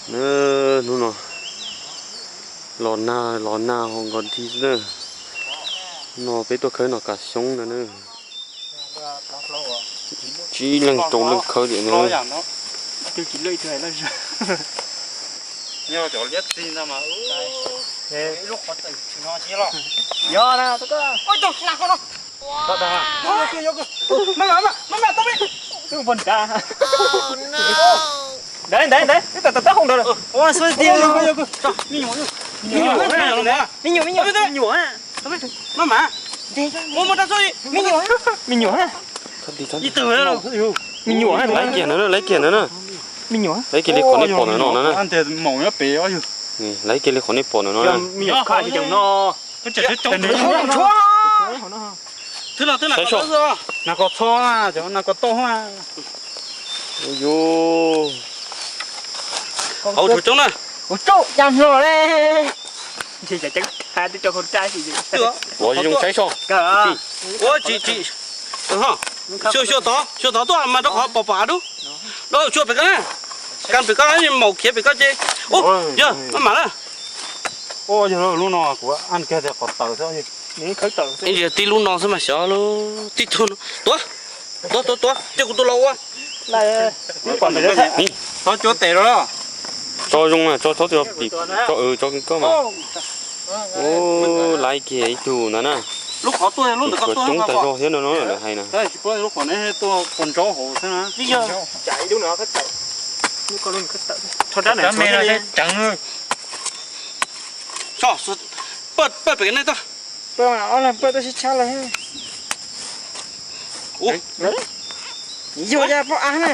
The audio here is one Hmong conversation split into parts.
Na, hnub no los nag los nag ho nkaus dig xwb na. No peb tuaj khawb no kav xyoob ntag na. Tsib leeg rau leej khawb tiam no. Ntawd ntawd ntawd, ib tag tag hooj ntawd. Me nyuam, me nyuam, me nyuam, me nyuam, me nyuam, me nyuam, me nyuam, me nyuam, laiv kiag ntawd na, laiv kiag ntawd na. Me nyuam, laiv kiag li qhov nej pom ntawm no na. Laiv kiag li qhov nej pom ntawm no na. Saib soj. Nas kos txho, nas kos tauj. Yus, hauv tshuav coob na. Kuv tsaug cas hlo le. Ntshe cov ceeb hais twb rau hauv tsaib. Los zoo saib soj. Ua tsis tsis. Xyuas, xyuas tod, xyuas tod tuaj mas rau qhov pom pom av dub. Rau xyuas pem ko na. Kas pem ko, maum khiav pem ko ces. Yog maj mam na. Yog lub no kuv an kiag tias qhov tawm xwb. Tib lub no xwb mas xyov lub tib tug no. Tuav, tuav, tuav, tuav, cia kuv tus los ua. Txhob cuab tes rau. Tso zoo na, tso txhob tso pim, tso, tso kawg mas. Ub, laiv kiag ib tug ntawd na. Lub qhov tuaj, lub ntawd ko tuaj coob tas zog thiab no lawv hais na. Lub qhov ne tuaj pos ntsaub hauv xwb na. Paj pem nej tag. Paj, ob leeg paj tau sib tshab lawm. Yog ya poj av na.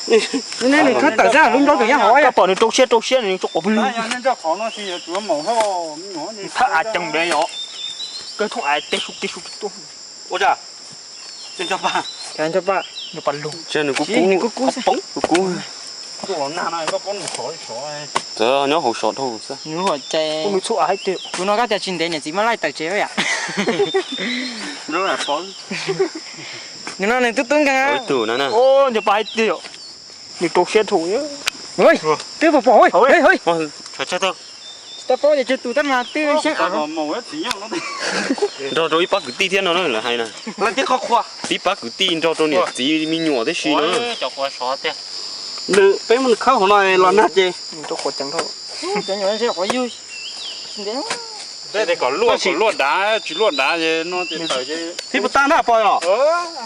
Nws khawb tawm xwb, lub nraub tus nyob hauv. Koj pom nws rau siab rau siab nws tso quav pw. Thawb av ceev npaum yog kawg thooj av teb su teb su tuaj. Ua cas? Nws kub kub, kub kub. Txawm nyob hauv sov dhau xwb. Nws txhub av hais tias kuv no koj tias tsis ntev niam txiv muab laij tawm tsev yam. Nws no nws tub tub nkeeg. Ib tug na, nco pa hais tias nws rau siab dhau. Twb pom pom, tsis tau paub ces tsis tus tab mas twb xyeeb av. Nrog rau ib pab kwv tij thiab no lawv hais na. Tib pab kwv tij nrog rau niam txiv me nyuam tib si no. Nws peb muab nws khawb hauv no los nag ces. Kom luaj, kom luaj dav, tsis luaj dav no ces tawm ces. Tib puas tag na pog os?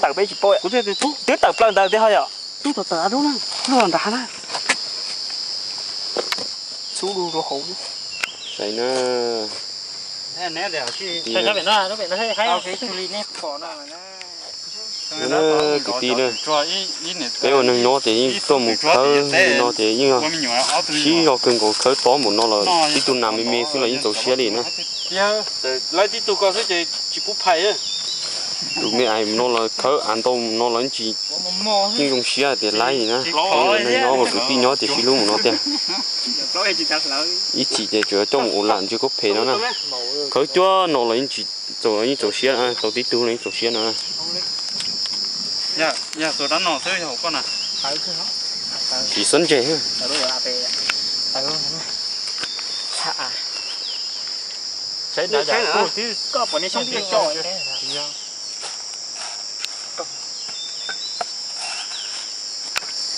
Tawm peb tsis paub. Kuv twb tawm plaws ntawd tiag ho yom. Tub tawm tawm dub na, luaj nrad na. Xub du rau hauv. Saib na. Kwv tij na, peb ua neeg nyob ces yeej tuaj mus khawb li no ces yeej sib zog kawg nkaus, khawb tob npaum no los tib tug nas me me xwb los yeej txaus siab li na. Lawv tib tug ko xwb ces tsis pub phais. Tus me ais mus no los khawb av ntau mus no los yeej tsis, yeej zoo siab tias laib li na. Neeg nyob ua kwv tij nyob ces sib hlub mus no tiag. Ib chim ces tsuas coj mus ua lam ntsws khaub phem no na. Khawb cuab no los yeej tsis txaus, yeej txaus siab, tau tib tug los yeej txaus siab no. Tsis xob ntse.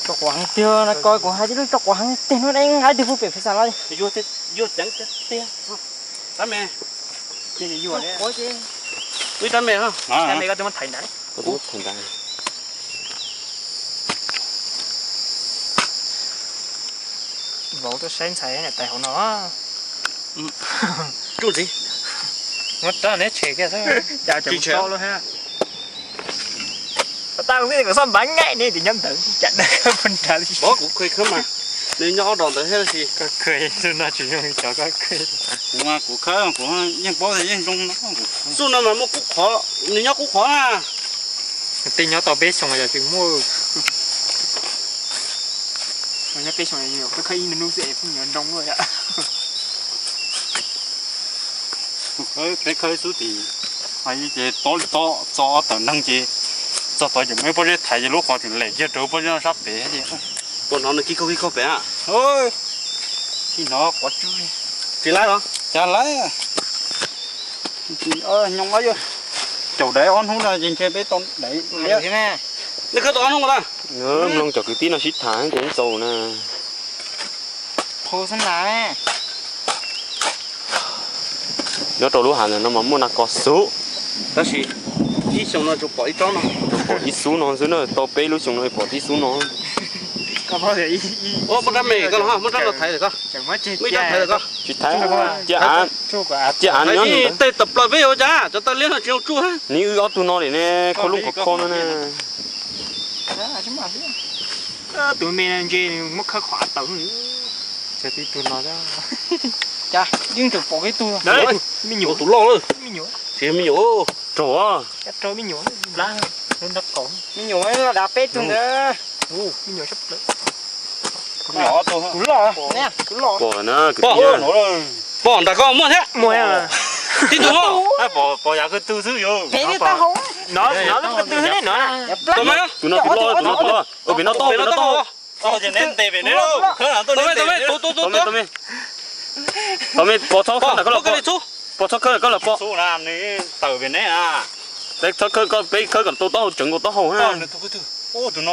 Rau quav heev tiag, kuv hais tib lub rau quav heev tiag no, nqa ib tug pub pem phev xas los. Yuag ceev tiag. Tab me, tab me, tab me, koj twb muab thaiv nrad. Vauv tuaj saib ntxhais niam tais hauv no. Tsuj ntxiv. Muab rab neb tshem kiag xwb. Cas tseem tau lawm thiab. Tau xwb kom xob npav ngaim ne, tim nyob ntawd cas dawb pug nrad li. Pov kuv khawb mas, nws nyob ob dos ntawd thiab tab sis. Koj khawb xwb no tsis zoo li cov koj khawb. Kuv mas kuv khawb kuv yeej paub tias yeej zoo no. Xub no mas muaj kub qhov, nws nyob kub qhov na. Tej nyob tau peb xyoos yog tsis muaj. Nyob peb xyoos, koj khawb ib hnub xwb es pheej yuav nroo luaj yom. Kuv khawb, peb khawb xub tim, ces tob li tob txog ob tawm neeg ces txog tod ces muaj ib pob zeb thaiv ces lub qhov tseem lem kiag rau pob zeb no sab pem ces. Puas hnov nws kig kog kig kog pem a? Tsis hnov qhov tsw. Tsis laib los? Cas laib. Nyob yog caum daiv ob hnub no ces ntshe peb tau daiv. Nej khawb tau ob hnub na. Mloog cov kwv tij no sib tham ces txaus na. Nyob rau lub hav ntawm no mas muaj nas kos xub. Tab sis ib xyoo no tsuas pom ib tsob no. Tsuas pom tib xub no xwb na, tau peb lub xyoo no pom tib xub no. Muab rab me koj los, muab rab los thaiv lawm koj. Muab ib rab thaiv lawm koj. Tsis thaiv, cia av, cia av nyob. Tej tawm plaws peb yuav cas cov taw liab no tsis zoo tsuj. Nws wb ob tug no li ne, khau lub qhov kho no ne. Tus me no ntshe muab khawb qhov av tawm. Cas tib tug no, cas yeej tseem pom ib tug. Me nyuam, tus loj lawm. Me nyuam, tsis me nyuam. Raug, me nyuam, me nyuam los dav peb tug ntawd. Tus loj, tus loj. Pom nram koj muaj thiab. Tib tug. Pom yav ko tw xwb. Tus no tus loj, tus no tus loj. Pem no tau, pem no tau. Tau me, pov txhob khawb ntawm koj los pov. Pov txhob khawb ntawm koj los pov. Txhob khawb koj, peb khawb kom tau taub hau, tseev nkaus taub hau na. Tus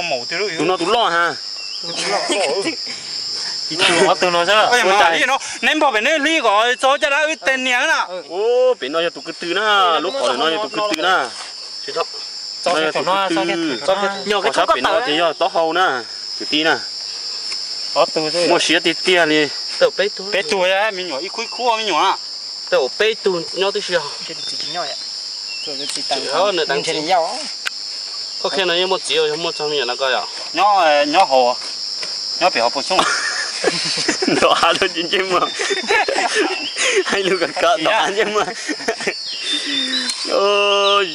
no tus loj ha. Ob tug no xwb. Neb npog pem neb hlib kom txog caj dab wb tej niag na. Pem no yog tus ko tw na, lub qhov ntawm no yog tus ko tw na. Tus ko tw, qhov sab pem no ces yog taub hau na, kwv tij na. Muaj siab tiag tiag li. Peb tug, me nyuam ib khub ib khub me nyuam. Tej zaum peb tug nyob tib si. Koj qhia no yeej muaj txiv, yog muaj txog me nyuam no koj yom? Nyob, nyob hauv, nyob pem hauv paus xyoob. Ntom av lub ntsej muag, hais lus kawg nkaus ntom av ntsej muag.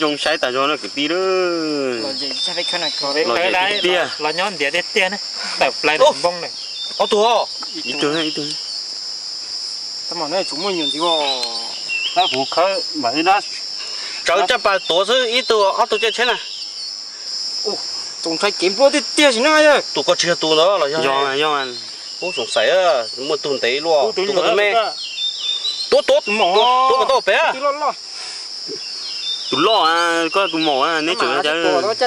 Zoo saib tas zog no kwv tij lauj. Los ntev tiag tiag. Ob tug, ib tug, ib tug. Kuv khawb tsawv caj pas tuav xwb, ib tug ob tug caij tsheb na. Txaus ntshai kev nplua tiag tiag sim no. Tus ko tsis yog tus ntawd los yog? Yog, yog. Ub, xoom xaiv muaj tug ntev luaj. Tus ko tau me. Tuav, tuav, tuav kom tau pem. Tus loj, koj tus maum neb tseem caj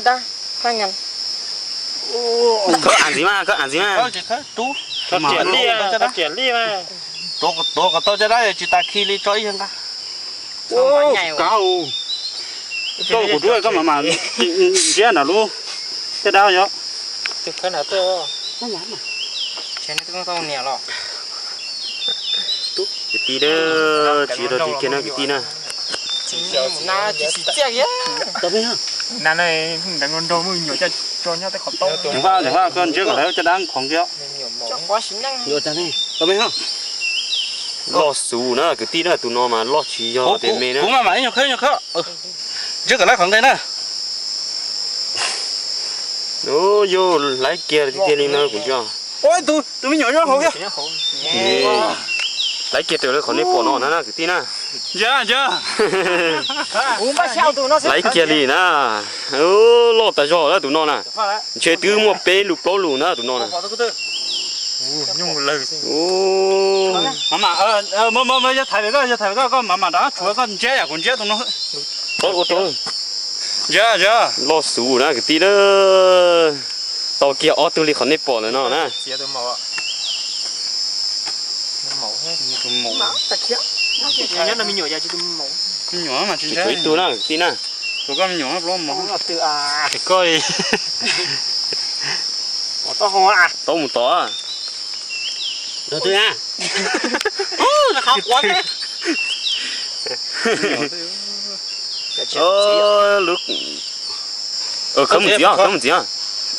dab. Khawb av ntxiv mas, khawb av ntxiv mas. Tuav kom tau caj dab, tsis tas khi li tso ib yag nqa. Kav, koj kuv rub koj mam mam ntsiab nram lub caj dab yom. Kwv tij, tsis rau tim kiag na kwv tij na. Vaj, koj ntsiab kom lawv caj dab qhov nkiag. Loj xus na kwv tij na, tus no mas loj tsis yog tias me na. Kuv mam mam ib nyuag khawb, ib nyuag khawb. Ntsiab kom lawv qhov nqe na. Yog laib kiag tiag tiag li no kuv yog. Tus me nyuam nyob hauv kiag. Laib kiag raws li qhov nej pom no na kwv tij na. Ntsia, ntsia. Laib kiag li na. Loj tas zog na tus no na. Ntshe twb muaj peb lus plaub lus na tus no na. Yog thaiv koj, yog thaiv koj, koj mam mam rov tshuav koj ntsiab yam kuv ntsiab tus no. Ntsia, ntsia. Loj xus na kwv tij na. Tau kiag ob tug li qhov nej pom lawm no na. Tus me nyuam mas tsis ntsiab. Ib tug na kwv tij na. Tus koj me nyuam plaub mos. Koj li. Tau mus tom. Khawb mus ntxiv, khawb mus ntxiv.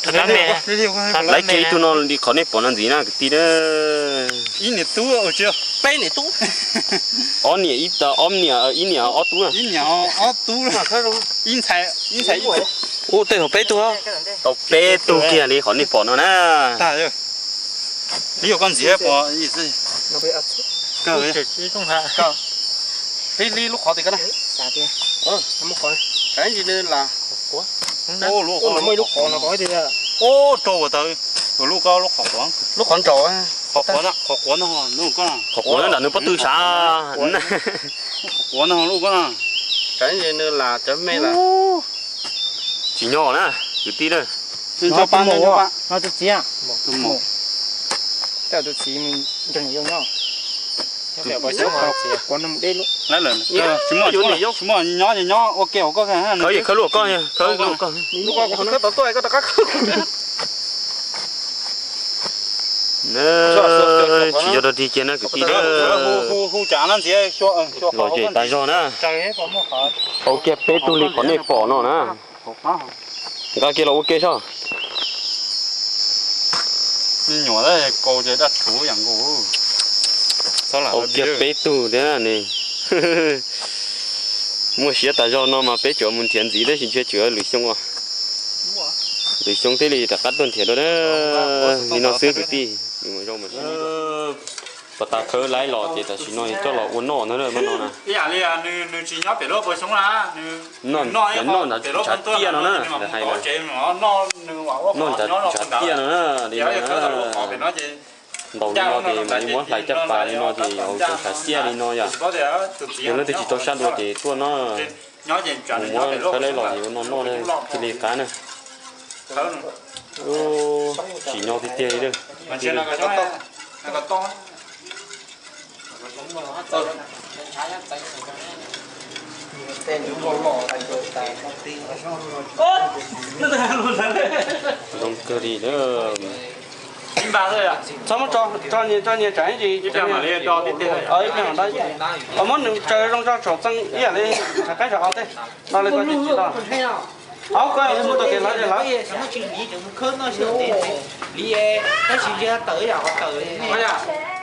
Laib kiag ib tug no li qhov nej pom no ntxiv na kwv tij na. Ib niam tub, peb niam tub. Ob niam ib tug, ob niam, ib niam ob tub na. Ib niam ob tub. Ub, tej thaum peb tug. Tau peb tug kiag li qhov nej pom no na. Li koj ntxiv pom. Li lub qhov tias koj na. Ub, rau ua tau. Tus lub koj lub qhov quav. Lub qhov ntsaum. Qhov quav no, qhov quav no, lub koj. Qhov quav no nram nws pob tw sav. Qhov quav no lub koj no. Tsam nws lam cov me lawm. Tsis nyob na, kwv tij na. Tus txiv, tus txiv nrog niam yau nyob. Tsis muaj, tsis muaj, nyob nyob ua ke hauv koj. Khawb, khawb lub koj, khawb lub koj. Tsis yog dog dig kiag na kwv tij na. Los ces tas zog na. Pauv kiag peb tug li qhov nej pom no na. Nqa kiag los ua ke soj. Pauv kiag peb tug thiab ne. Muaj siab tas zog no mas peb tsuas mus nrhiav ntxiv tab sis ntshe tsuas lwm xyoo, lwm xyoo thiaj li rov qab tuaj nrhiav dua na. Li no xwb kwv tij. Puas tas khawb laib los ces tam sim no coj los ua noj ntag na, no na. Noj ntshav tiaj no na, hais noj ntshav tiaj no na, li no na. Ntaus li no ces mam li muab hlais caj pas li no ces haus cov ntshav tiaj li no yom. Yog leej twg tsis tau sab dua ces tuaj no, mus muab khawb laib los ces ua no noj thiaj li qab na. Tsim nyog tiag tiag li. Zoo kawg li. Txhob muab tso, tso nyias tsam ib ntsis, ib pliag mam da. Muab nws tsaws zoo tso tsaum txee ib yam li ntshav qaib ntshav os tej. Do li koj tsis tau. Ob koj mus tau kev lawv li lawv. Tab sis ntshe tawm yam qhov tawm.